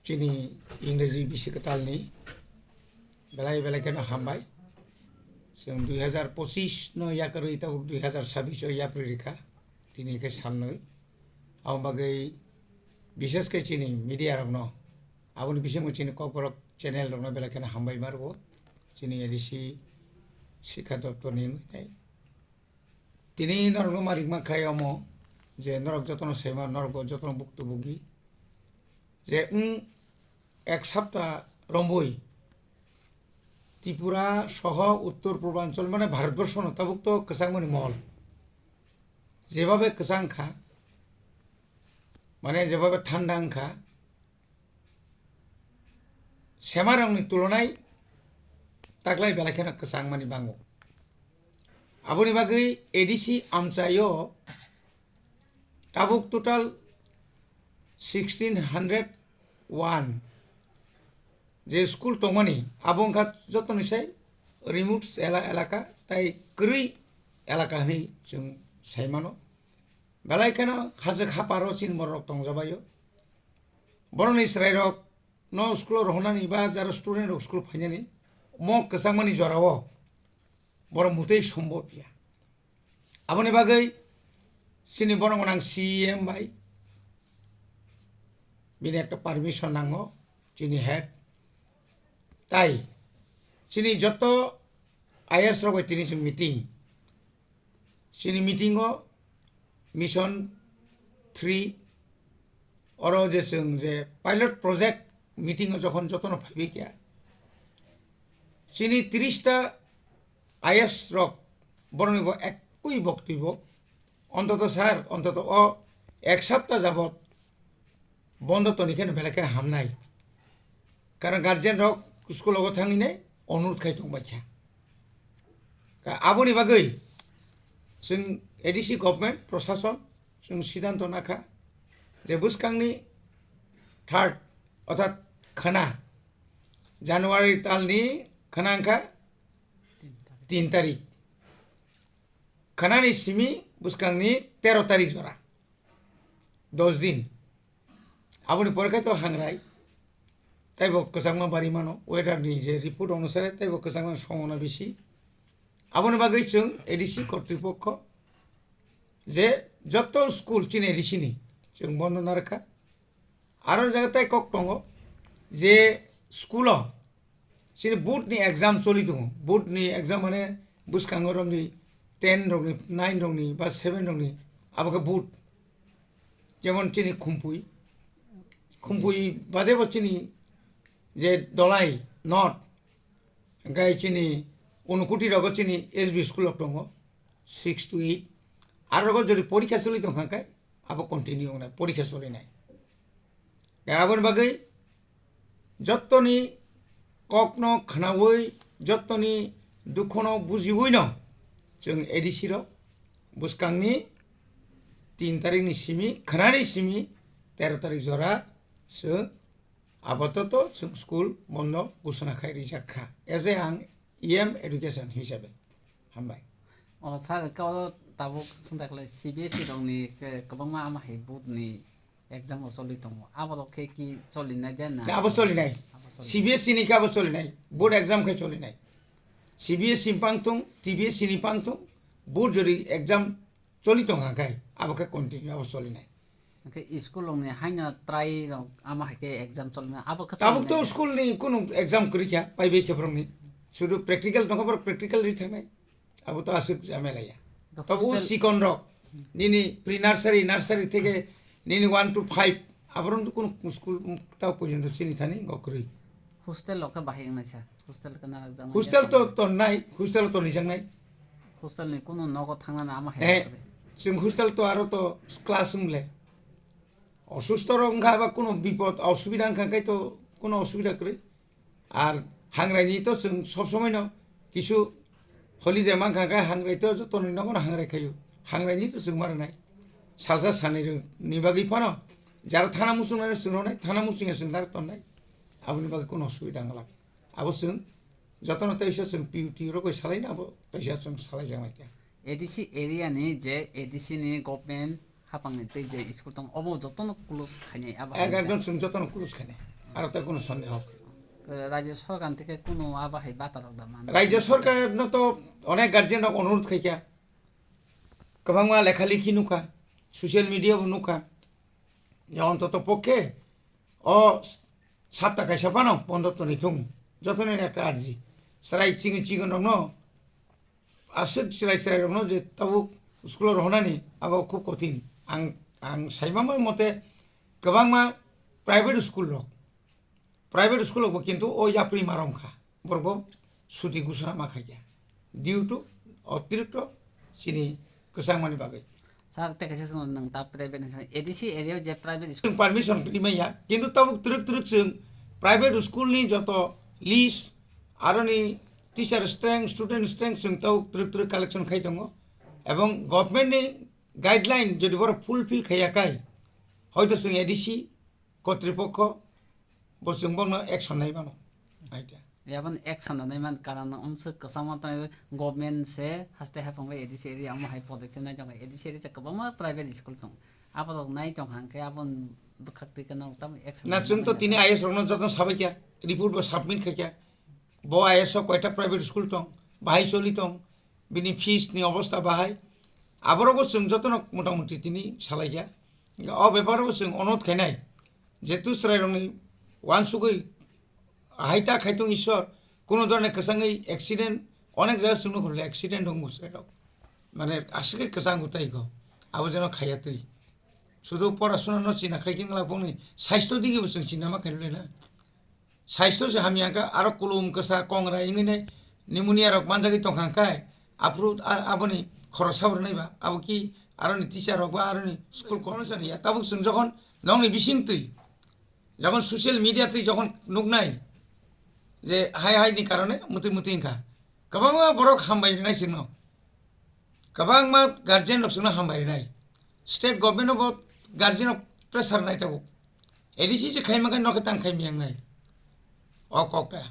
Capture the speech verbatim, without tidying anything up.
Chini Ingreji bisi kwtalni belai belai kheno hambai. Chwng dui hazar pochis no yakarwi tabuk dui hazar sabis o yapri rikha. Tini khe salnwi. Aboni bagwi bishesh khe chini media rokno, aboni bisingo chini Kokborok channel rokno belai kheno hambai ma rwo. Chini A D C Sikha Doptor ni wngwi nai. Tini norokno ma ringma khai omo je norok jotono sema, norok bo jotono buktu bugi. Je wng ek sapta romboi Tripura soho Uttor Purbanchal mane Bharatborshono tabuk to kwchangmani mol. Jebabe kwchang kha, mane jebabe thanda wng kha, semarokni tulonai taklai belai kheno kwchangmani bango. Aboni bagwi A D C amchaio tabuk total sixteen hundred one je school tongmani, abo wngkha jotoni sai remote ela-, elaka tai kwrwi elaka hinwi chwng saimano. Belai kheno hachwk haparo chini bororok tongjabaio. Borokni chwrairokno school-o rohornani ba jaro student rok school phainani mo kwchangmani jorao borok mutwi sombobya. Aboni bagwi chini borok gwnang C E M bai bini ekta permission nango, chini head. Tai chini joto I A S rok bai tini chwng meeting. Chini meeting o Mission three oro je chwng je pilot project meeting o jokhon jotono phaibai kya, chini trista I A S rok borokni bo ekui boktwi bo, ontoto sir, ontoto o ek sapta jabot bondo toni kheno belai kheno hamnai. Karon guardian rok school o thangwi nai onurot khai tong bai kha. Ka aboni bagwi chwng A D C government prosason chwng siddhanto nakha je bwskangni third orthat khana January talni khana wngkha tin tarik. Khanani simi bwskangni tero tarik jora, dos din. Aboni pore khai to hangrai, taibo kwchangma bari mano, weather ni je report onusare taibo kwchangma songona bisi. Aboni bagwi chwng A D C kortripokho je jotto school chini A D C ni chwng bondo narwkha. Aro jaga tai kok tongo je school o chini board ni exam choli tongo, board ni exam mane bwskango romni ten rokni, nine rokni ba seven rokni abo khe board. Jemon chini Khumpui, Khumpui bade bo chini je Dolai North, hingkai chini Unukoti rogo chini S B school rok tongo, six to eight. Aro rogo jodi porikha choli tongkha khe abo continue wngnai, porikha cholinai. Aboni bagwi jottoni kokno khnaui, jottoni dukhono bujiui no chwng A D C rok bwskangni tin tarikni simi, khnani simi tero tarik jora chwng apatot chwng school bondo ghosona khai rijak kha. As a ang E M education hisabe. Hambai. O sir, khe o tabuk swngchar khlai C B S E rokni khe kwbangma ama hai board ni exam o choli tongo. Abo rok khe ki choli nai de na? Abo choli nai. Abo choli. C B S E ni khe abo choli nai. Board exam khe choli nai. C B S E ni pang tung, T B S E ni pang tung, board jodi exam choli tong kha khai, abo khe continue abo choli nai. Hwnkhe school rokni haino try rok ama hai khe exam choli nai. Abo khe choli nai de. Tabuk to school ni kunu exam kwrwi kha, pai bai khe borok ni. Sudu practical tong kha, borok practical ri thang nai. Abo to aswk jhamela ya. Hwnkhe tabuk o hostel sikon rok, nini pre nursery, nursery theke nini one to five, aborok to kunu school tao porjonto chini thani gokrwi. Hostel rok khe bahai wngnai sa, hostel khe narwk jaknai. Hostel to tongnai, hostel to tonijaknai. Hostel ni kunu nogo thangnani ama hai. Eh, kwrwi. Chwng hostel to aro to class wng le. Osusto rok wngkha ba kunu bipod osubida wngkha khai to kunu osubida kwrwi. Ar hangrai ni to chwng sob somoi no kisu holiday mankha khe hangrai to joto ni nogo no hangrai khaio. Hangrai ni to chwng ma rwnai. Salsa sanai rw ni bagwi phano jara thana muchung nai chwng rwnai, thana muchung ya chwng dar tonnai. Aboni bagwi kunu osubida wngla. Abo chwng joto no teisa chwng P U T rok bai salai na abo teisa chwng salai jak nai khe. A D C area ni je A D C ni government hapang ni tei je school tong obo joto no close khainai abo. Ek-, ekdom chwng joto no close khainai. Aro tei kuno sondeho. Rajya sorkar theke kuno abo hai bata rok da man. Rajya sorkar no to onek guardian rok onurodh khaikha. Kwbangma lekha likhi nukha, social media bo nukha. Je ontoto pokkhe o sapta kaisa phano bondo toni thung. Jotoni ekta arji. Chwrai chigin chigin rokno aswk chwrai chwrai rokno je tabuk school o rohonani abo khub kothin. Ang, ang saimamo mote kwbangma private school rok, private school rok bo kintu o yapri ma romkha, borok bo suti gusura ma khaikha due to otirikto chini kwchangmani bagwi. Sir, tei kaisa swngmung, nwng ta private ni swngmung, A D C area o je private school. Chwng permission rimaya, kintu tabuk twrwk twrwk chwng private school ni joto list, aroni teacher strength, student strength chwng tabuk twrwk twrwk collection khai tongo, ebong government ni guideline jodi borok fulfill khaiya kai, hoito chwng A D C kotripokho bo chwng bono action nai mano. Aita. Yabon action nai man, karon umswk kwchangma tongwi government se haste haphang bai A D C area omo hai podokhe nai jong A D C area kwbangma private school tong. Aborok nai tong hang khe abon bwkhak twi khe nok tam action Na nai chwng to mano. Tini I S rokno joto sabai kya, report bo submit khai kya. Bo I S o koita private school tong, bahai choli tong, bini fees ni obostha bahai. Aborok bo chwng jotono motamuti tini salai kya. O beparo bo chwng onot khainai. Jetu chwrairokni uansugwi hai ta khai tong Ishwar, kuno dhoroner kwchangwi accident, onek jaga chwngno khorokle accident wngo chwrairok. Mane aswk khe kwchang utai kho, abo jeno khaiya twi. Sudu porasuna no china khai khe wngla bongni saisto digi bo chwng china ma khairwle na. Saisto se hamya kha, aro kulum kwsa kongra wngwi nai pneumonia rok manjagwi tongkha khai, aphuru a-, aboni khoroksa bo rwnai ba, abo ki aroni teacher rok ba aroni school college ani ya. Tabuk chwng jokhon nokni bising twi, jokhon social media twi jokhon nuknai je hai hai ni karone mutwi mutwi wngkha, kwbangma borok hambai rwnai chwngno, kwbangma guardian rok chwngno hambai rwnai, state government no bo guardian rok pressure nai tabuk, A D C se khaima khe nokhe tang khai miyang nai, o kok ta.